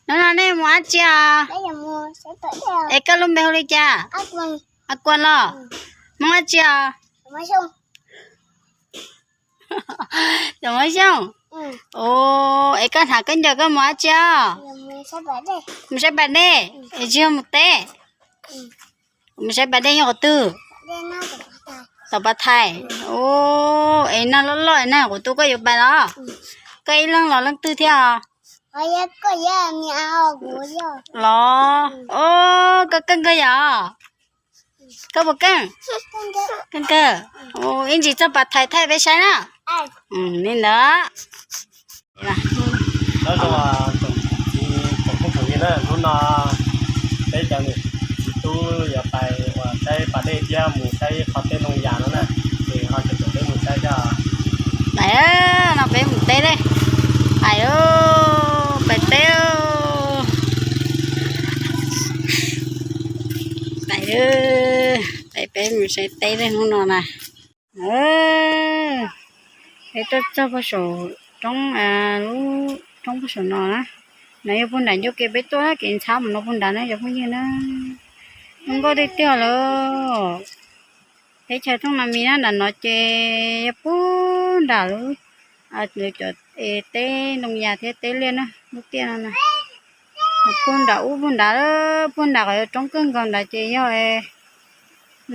Hnub no nej mus dab tsi os? Es koj lub npe hu li cas? Ab Kuas los? Hmoob dab tsi os? Cov Hmoob Xyooj. Es koj hnav koj ncaws koj mus dab tsi os? Mus saib pas dej, es tsis yog mus teb? Mus saib pas dej nyob qhov twg? Tom Pas Thais. Es nag loj loj nag kuv tu koj yuav pas los? Koj ib leeg los leej twg thiab os? Los, koj keej kawg yog? Koj puas keej? Keej kawg. Ib ntsis txog Pas Thais thaij peb saib na. Li ntawd. Hnub no peb cov niam txiv tub yuav pais ua saib pas dej thiab mus saib qhov teb Noo Yas no na, ces ho tseem peb mus saib thiab. Pais, no peb mus teb dej. Pais, pais teb. Pais, pais peb mus saib teb dej hnub no na. Peb tuaj txog puag saum roob, lub roob puag saum no na. No yog puag nram ncauj kev peb tuaj kev ntxhab mus no puag nrad na cov phooj ywg na. Zoo nkauj tiag tiag lawm. Teb chaws Thooj Nas Mis na, nram no ces yog puag nram lub, lawv cov teb Noo Yas thiab teb Liaj na, lub tiaj no na. Puag nram ub puag nrad, puag nram qhov roob kawg nkaus nrad ces yog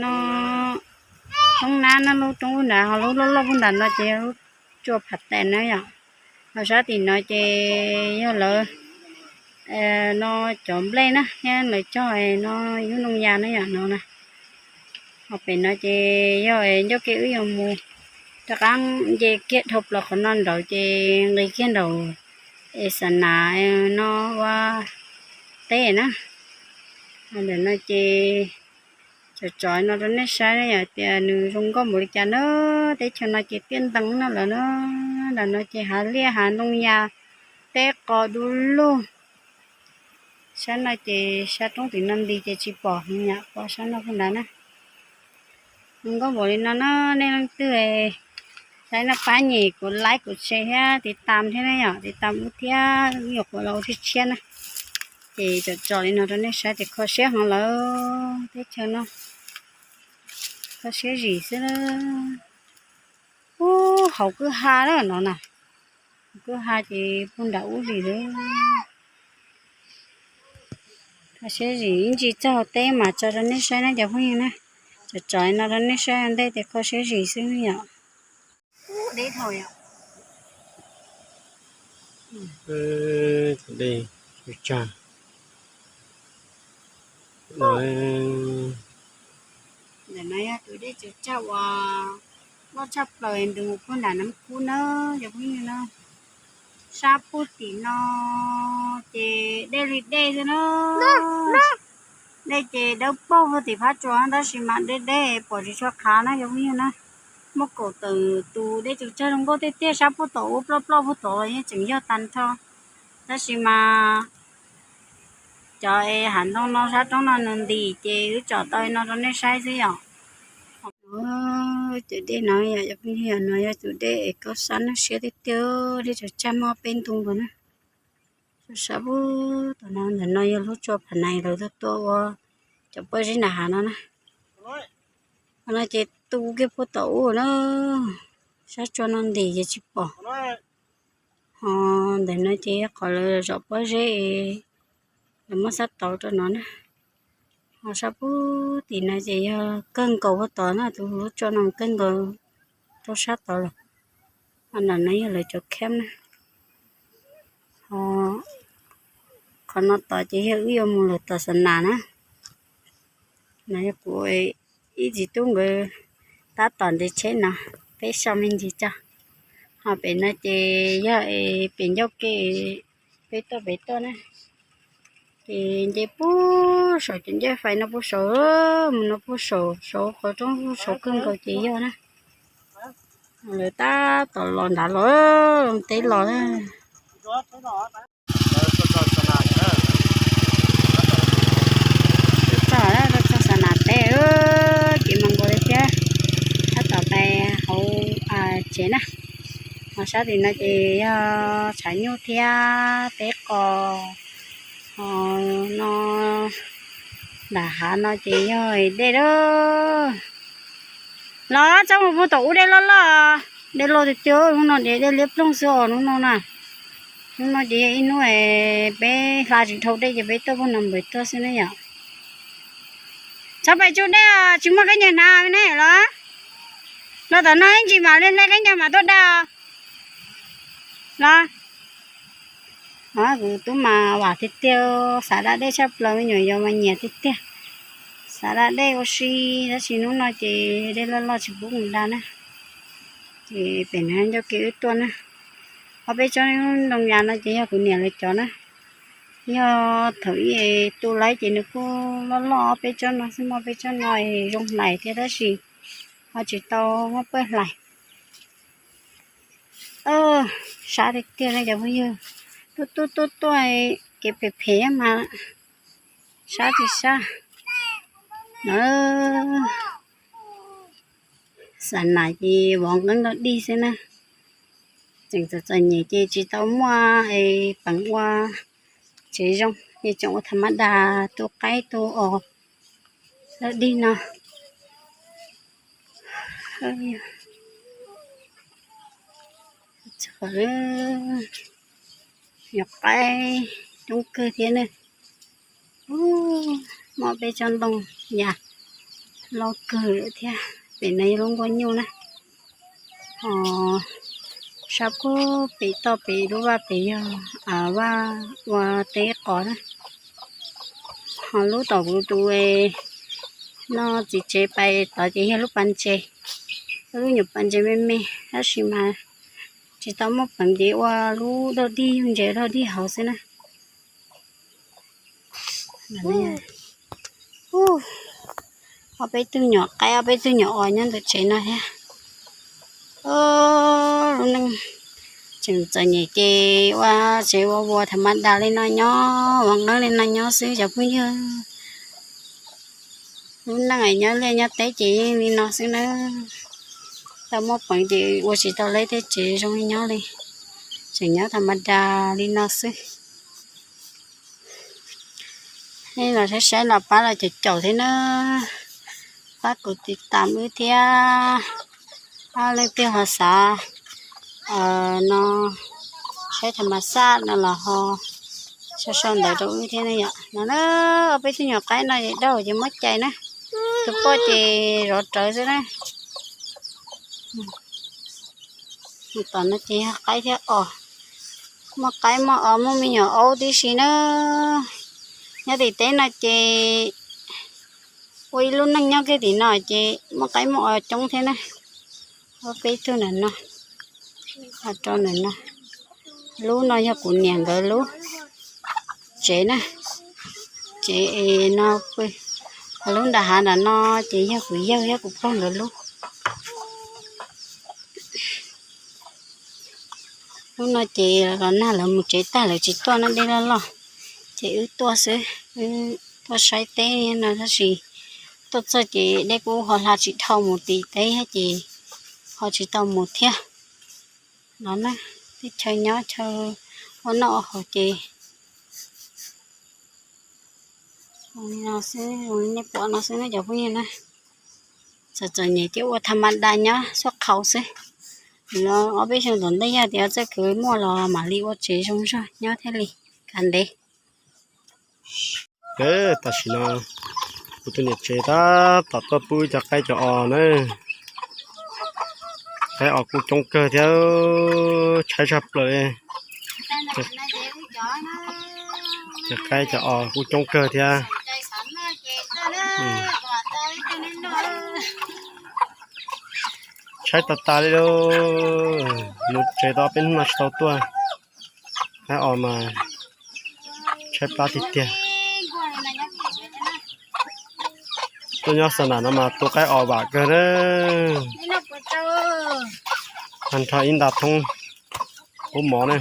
no roob nab na, lub roob ub nrad, ho lub loj loj puag nrad no ces yog lub tsua Phav Tais na yom. Ho sab tim no ces yog lawv no cov nplej na thiab lawv cog no yub Noo Yas na yom no na. Ho pem no ces yog ncauj kev wb yuav mus rov qab nce kiag dhau plaws qhov no nraud ces nqis kiag nraum es xa nas no ua teb na. Ntawm no ces tsom tsom no rau nej saib yom tias nws zoo nkauj npaum li cas na. Teb chaws no ces tiaj ntees no lawm na. Ntawm no ces hav liaj hav Noo Yas teb qos du lug. Sab no ces sab roob tim no nti ces tsis pom heev yom, pom sab no puag nrad na. Zoo nkauj npaum li no na, nej leej twg saib no pab nyem kuv like kuv share thiab tiv tam thiab na yom, tiv tam wb thiab wb yuav qhuav los ua tshiab tshiab na. Ces tsom tsom li no rau nej saib ces kho siab heev lawm teb chaws no. Kho siab zim xwb. Ub, hauv kwj ha lawm no na. Kwj ha ces puag nram ub zim lawm. Kho siab zim, ib ntsis txog teb mas tso rau nej saib na cov phooj ywg na. Tsom tsom li no rau nej saib ua ntej tias kho siab zim xwb yom. Deb dhau yom. Dej tsag. Ntawm no yog tus dej tsag uas loj tshaj plaws ntws mus puag nram Nab Kub na cov phooj ywg na. Sab puag tim no ces dej li dej xwb na. Dej ces dawb paug puag tim phab tsua tab sis mas deb deb pom tsis tshua qhav na cov phooj ywg na. Muaj kaum tawm tus dej tsag zoo nkauj tiag tiag, sab puag tom ub ploj ploj puag tom los yeej tseem yog tag nrho. Tab sis mas cov hav ntoo no sab roob no nws ntim ces wb tsom tau li no rau nej saib xwb yom. Tus dej no yom, no yog tus dej es koj sab noj siab tiag tiag, dej tsag muaj peb ntu nkaus na. Sab puag tom no, ntawm no yog lub tsua Phav Nais lawv tuaj tua ua cov pob zeb nram hav no na. Qhov no ces tu kiag puag tom ub na, sab tsua no ntim ces tsis pom. Ho ntawm no ces yog qhov lawv zom pob zeb, lawv muab sab tauv rau no na. Ho sab puag tim no ces yog kawg nkaus puag tod na, tus lub tsua no kawg nkaus rau sab tod lawm. Ho nram no yog lawv cov camp na. Ho qhov no tod ces yog wb yuav mus lawm tom Xa Nas na. No yog kuv ib txiv tub nkawd tab tom ntes tsheb no, peb so me ntsis tso. Ho pem no ces yog es pem ncauj ke peb tuaj pem tuaj na. Ces nce puag saum cov ncej fais no puag saum, mus no puag saum, saum qhov roob puag saum kawg nkaus ces yog na. Lawv tab tom los nrad los, teb los na. Txog, txog Xa Nas teb, kev mas nkaus li thiab. Tab tom pais hauv tsev na. Ho sab tim no ces yog tshav nyuj thiab teb qos. Ho no nram hav no ces yog dej lawm. Los txhob mus puag tom ub, dej loj loj, dej loj tiag tiag. Hnub no ces dej liab ploog xwb os hnub no na. Hnub no ces yog ib hnub peb hla tsis dhau dej ces peb tuaj puag no npawm tuaj xwb na yom. Txhob pais tsuj dej os, tsis muaj khaub ncaws hnav ne los. Los tom no ib ntsis mam li hle khaub ncaws mam tuaj da os. Los, kuv tub mas vam tiag tiag, xav da dej tshaj plaws, me nyuam yaus mas nyiam tiag tiag. Xav da dej ua si, tab sis hnub no ces dej loj loj tsis pub mus da na. Ces pem no ncauj ke wb tuaj na. Ob peb tsob ntoo yas no ces yog kuv niam lawv cov na. Yog thaum ub tu laib ces nws kuj loj loj, ob peb tsob no xwb, muaj peb tsob no zoo hlais thiab tab sis ho tsis tau muab pawj hlais. Sab tiag tiag ne cov phooj ywg. Tuaj tuaj tuaj tuaj, kev phem phem mas sab tsis sab na. Xa nas ces vov nqeeb dog dig xwb na. Tseem txom txom nyem ces tsis tau muaj peev ua tsev zoo, ces tseem ua tha mab das tu qaib tu os dog dig no. Nyuam qaib coob kawg thiab ne. Muaj peb tsob ntoo yas lauj kawg thiab. Pem no yog lub nkuaj nyuj na. Ho sab pug pem toj pem lub vaj pem yog vaj ua teb qos na. Ho lub tom kuv tus no txiv tsev pais tod ces yog lub pas ntses, lub nyuam pas ntses me me, tab sis mas tsis tau muaj peev ces ua lub dog dig, yug ntses dog dig hauv xwb na. Ob peb tug nyuam qaib ob peb tug nyuam os nyob ntawm tsev no thiab. Lub neej tseem txom nyem ces ua tsev ua vuas tha mab das li no nyob, ua nqeeb li no nyob xwb cov phooj ywg. Lub neej nyob liaj nyob teb ces yeej li no xwb na. Tau muaj peev ces ua tsis tau lawv tej tsev zoo li nyob li, tseem nyob tha mab das li no xwb. Nej los saib saib los pab los caum caum thiab na, pab kuv tiv tam wb thiab. Leej twg ho xav no saib tha mas xaj no los ho sau sau ntawv rau wb thiab na yom. No na, peb tug nyuam qaib no es daug ces muab cais na, tus poj ces zov rawv xwb na. Tom no ces yog qaib thiab os, muaj qaib muaj os muaj me nyuam aub tib si na. Nyob tim teb no ces ua ib lub neej nyob kiag tim no ces muaj qaib muaj os coob thiab na. Ob peb tug ntawm no, ho rau ntawm no. Lub no yog kuv niam nkawd lub tsev na, tsev es no pw. Ho lub nram hav nram no ces yog kuv yawg thiab kuv pog nkawd lub. Lub no ces los nag lawv mus tsev tag lawv tsis tuaj no dej loj loj, ces wb tuaj xwb, wb tuaj saib teb no tab sis tuaj txog ces dej kuj ho hla tsis dhau mus tim teb ces ho tsis tau mus thiab. No na, teb chaws nyob chaw ua noj ua haus ces zoo li no xwb, zoo li nej pom no xwb na cov phooj ywg na. Txom txom nyem ces ua tha mas das nyob xuaj qhau xwb. Los ob peb xyoo tom ntej yog tias txoj kev muaj los mam li ua tsev zoo zog nyob thiaj li kav ntev. Tam sim no kuv tus niam tsev tab tom tuaj pub cov qaib cov os na. Qaib os kuj coob kawg thiab, tshaib tshaj plaws. Cov qaib cov os kuj coob kawg thiab. Tshaib tas tas li lauj, mus tsev tau peb hnub no tsis tau tuaj. Qaib os mas tshaib plab tiag tiag. Tuaj nyob xa nam no mas tu qaib os vam kawg na. Tag nrho ib nta thoob ub mov na.